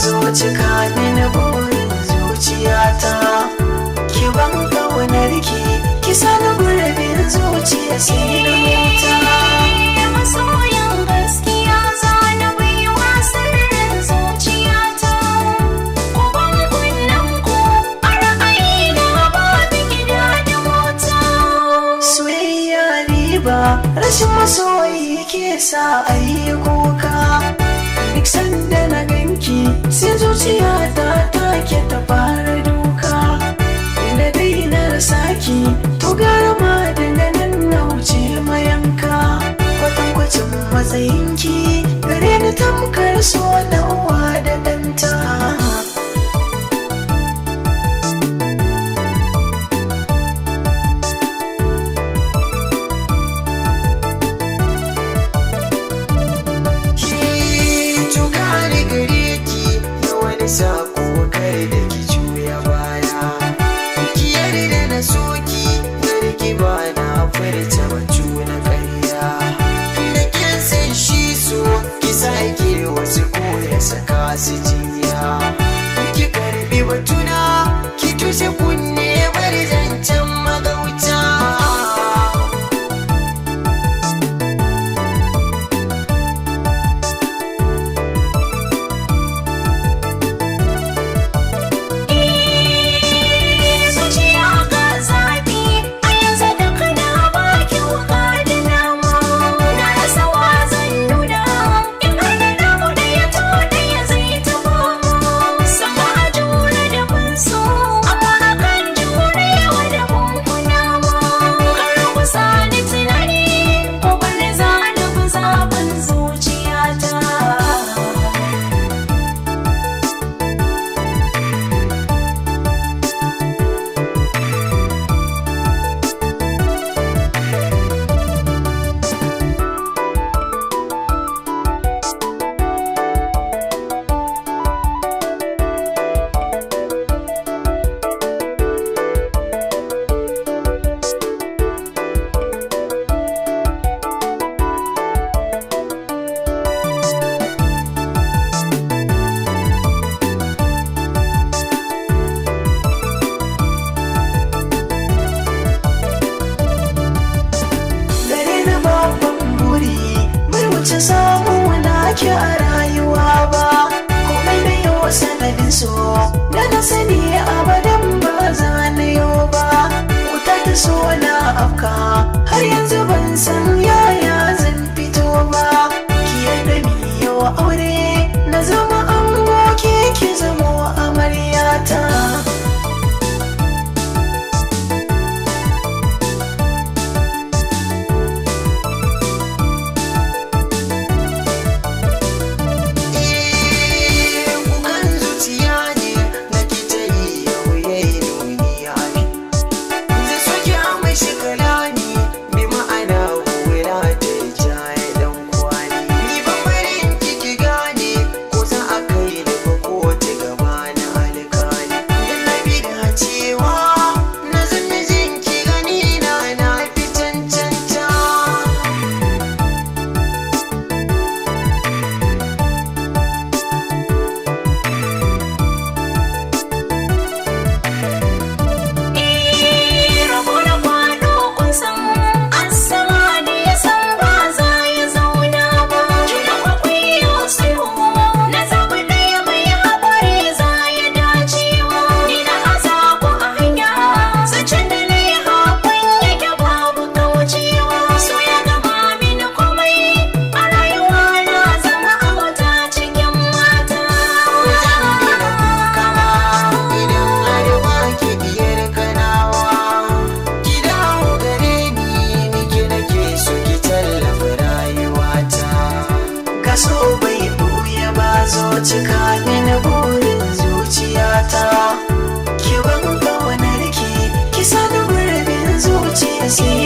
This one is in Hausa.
Zo cika mini burin zuciyata. Ki ban ƙaunarki, ki sani gurbin zuciya sai na huta. Masoyan gaskiya zana baiwa sirrin zuciyata. Ku ban kunnen ku a ra'ayina babu gida da mota. Soyayya riba, rashin masoyi ke sa a yi kuka. Duk sanda na ganki sai zuciya ta take ta fara duka. Da dai na rasa ki, to gara ma daga nan na wuce mayanka. Kwatankwacin matsayinki gare ni tamkar so na uwa da ɗanta. Ki tuka ni gare ki da wani sako, kar da ki juya baya. Ki yarda na soki, ki ba na furta batu na karya. Da kin san shi so ki sake wasu ko ya saka su jiya. Ki karbi batuna, ki tushe kunne, bari zancen magauta. Zuciya ga zafi a yanzu da kana baki wuka da nama. Na rasa wazan nuna in har da namu ɗaya, to ɗaya zai taɓa mu. Sama a jure da mun so, amma akan jurewa da mun kuna mu. Kar ku sani tunani ko bari zani bi zaɓin zuciyata. Gare ni babban buri bai wuce samu na ki a rayuwa ba. Komai na yau sanadin so da na sani, abadan ba za na yau ba. Wuta ta so na afka, har yanzu ban san yaya zan fito ba. Ki yarda mi yau aure, na zama ango, ke ki zamo amaryata. Kukan zuciya ne na kitari, yau yayi nuni abi. Zai soke amai kalami bi ma'ana, wura ta jaye dan kwali. Ni ban barin kiki gane ko za a kai ni ba kotu gaba na alkali. Dan na bi dacewa na zan ki gani na na fi cancanta. Rabo na kwado kun san asama ne ya san ba za ya zauna ba. Juna kwakwai sulhu na zaɓi ɗaya, mai haƙuri za ya dacewa. Ni na aza ku a hanya, zancen da na yi haƙun yake babu kaucewa. So ya gama mini komai a rayuwa, na zama auta cikin mata. Idan har ba ki diyar kanawa, ki dawo gare ni, nike nake so ki tallafa rayuwata. Kaso bai buya ba, zo cika mini burin zuciyata. Ki ban ƙaunarki, ki sani gurbin zuciya sai